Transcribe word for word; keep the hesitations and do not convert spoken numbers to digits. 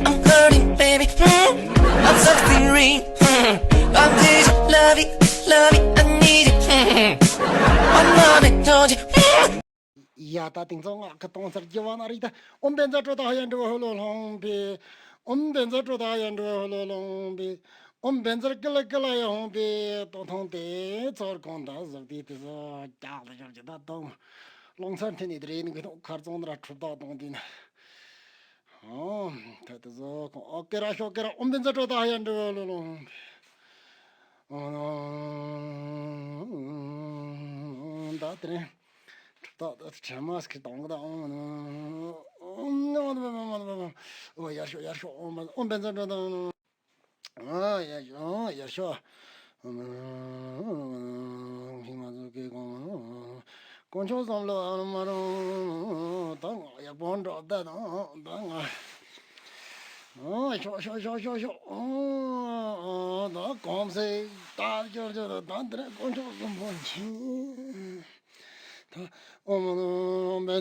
I'm hurting, baby. Mm, I'm suffering. Mm, I'm teasing, love it, love it, I need it. Mm, I'm not a told you. ཡ། ད་དེང་སང་ང་གི་གཏོང་ཚར་རྒྱུ་བ་ན་རིག་ད། ཨོཾ་བཛྲ་ཀྲོ་དྷ་ཡ་འགྲོ་ཧོ་ལོ་ལོང་པི། ཨོཾ་བཛྲ་ཀྲོ་དྷ་ཡ་འགྲོ་ཧོ་ལོ་ལོང་པི། ཨོཾ་བཛྲ་ཀི་ལ་ཀི་ལ་ཡ་ཧོང་པི། ཏོ་ཐོང་དེ་ཚོར་གོང་ད་ཟོག་དེ་དེ་ཟོ་རྒྱག་ད་ཞོར་གྱི་ད་གཏོང་། ལོང་ཚར་འཐེན་ནི་དེ་རེད། ནི་གི་ཐོག་ཁར་ཙོང་ན་ར་གྲུབ་ད་གཏོང་དེ་ན། ཨོ། ད་དེ་ཟོ་གོང་ཨོ་ཀེ་ར་ཤོ་ཀེ་ར། ཨོཾ་བཛྲ་ཀྲོ་དྷ་ཡ་འགྲོ་ཧོ་ལོ་ལོང་པི། ཨོ། ད་དེ་རེད། ད་ད་ཁྲེ་མ་སྐྱིད་གཏོང་གི་ད། ཨོ་ཡར་ཤོག་ཡར་ཤོག་ཨོཾ་བཛྲ་ཀྲོ་དྷ། ཨོ་ཡར་ཤོག་ཡར་ཤོག་ཨོཾ་ཧི་མ་ཛུ་ཀེ་གོང་། དཀོན་མཆོག་བསམ་བློ་ཨ་མ་རང་། ད་ང་ཡག་པོ་འགྲོ་ད་དང་ད་ང་། ཨོ་ཤོག་ཤོག་ཤོག་ཤོག་ཤོག་ཨོ་ད་གོང་སེ་ད་ཅོར་ཅོར་ད་འདི་རེད། དཀོན་མཆོག་གསུམ་པོ་མཁྱེན། ད་ཨོཾ་ཨོཾ་